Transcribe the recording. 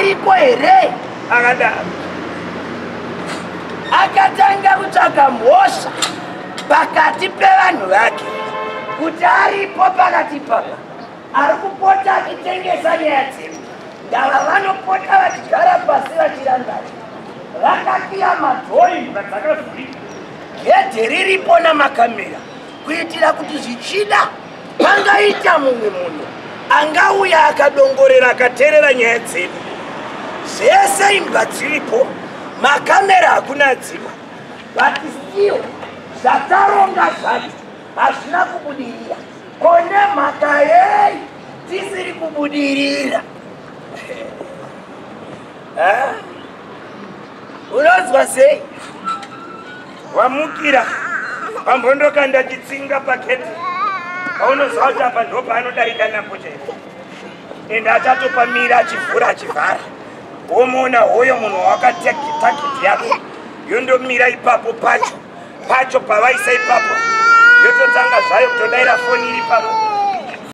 Ariko here? Akadaro. Akatanga kutsvaga mhosva pakati pevanhu vake kuti aripo pakati papa ari kupota achitengesa nyaya dzedu. Ndava vanopota vachigara pasi vachirangana, vakakiya madhoo, imbwa dzakavhurika, gedhe riripo namakamera, kuitira kuti zvichida pangaita mumwe munhu angauya akadongorera, akateerera nyaya dzedu. Zvese imbwa dziripo, makamera hakuna dzima, but still zvataronga zvacho hazvina kubudirira. Ko nemhaka yei tisiri kubudirira? Eh? Unonzwa sei? Wamukira pambondokanda chitsinga paketi paunozwa kuti apa ndo paanodarika napo chaipo, ende achatopamira achivhura achivhara, womuona hoyo munhu wawakatarget yako, yondomira ipapo pacho pacho pavaisa ipapo, yototanga zvayo kutodaira foni iri ipapo.